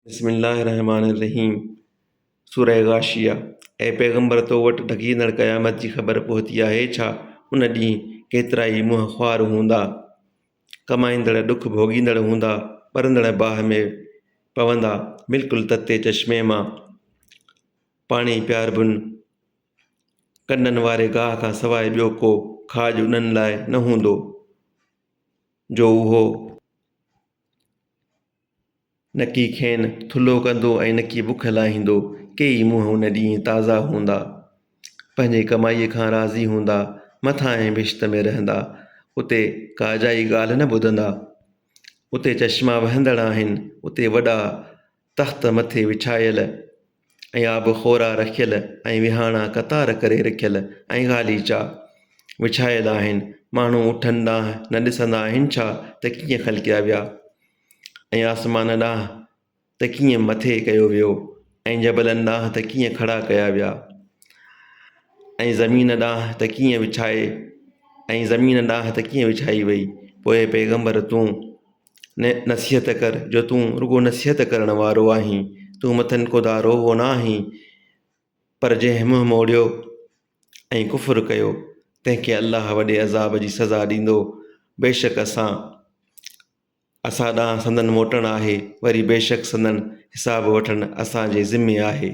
بسم الله الرحمٰن الرحيم سوره غاشيه اي پيغمبر تو وٽ ڍڪيندڙ قيامت جي خبر پهتي آهي ڇا؟ ان ڏينهن ڪيترائي منهن خوار هوندا، ڪمائيندڙ ڏک ڀوڳيندڙ هوندا، ٻرندڙ باهه ۾ پوندا، بلڪل تتي چشمي مان پاڻي پياربن، ڪنڊن واري گاهه کان سواء ٻيو ڪو کاڄ انهن لاء نه هوندو، جو اهو. نڪي کين ٿلهو ڪندو ۽ نڪي بک لاهيندو. ڪيئي منهن ان ڏينهن تازا هوندا. پنهنجي ڪمائيء کان راضي هوندا. مٿانهين بهشت ۾ رهندا. اتي ڪا اجائي ڳالهه نه ٻڌندا. اتي چشما وهندڙ آهن. اتي وڏا تخت مٿي وڇايل ۽ آب خورا رکيل ۽ وهاڻا قطار ڪري رکيل ۽ غاليچا وڇايل آهن. ماڻهو اٺن ڏانهن نه ڏسندا آهن ڇا ته ڪيئن خلقيا ويا؟ ۽ آسمان ڏانهن ته ڪيئن مٿي ڪيو ويو ۽ جبلن ڏانهن ته ڪيئن کڙا ڪيا ويا ۽ زمين ڏانهن ته ڪيئن وڇائي ۽ زمين ڏانهن ته ڪيئن وڇائي وئي پوء پيغمبر تون نصيحت ڪر جو تون رڳو نصيحت ڪرڻ وارو آهين تون مٿن ڪو داروغو نه آهين پر جنهن منهن موڙيو ۽ ڪفر ڪيو تنهن کي الله وڏي عذاب جي سزا ڏيندو بيشڪ اسان اسان ڏانهن سندن موٽڻ آهي، وري بيشڪ سندن حساب وٺڻ اسان جي ذمي آهي.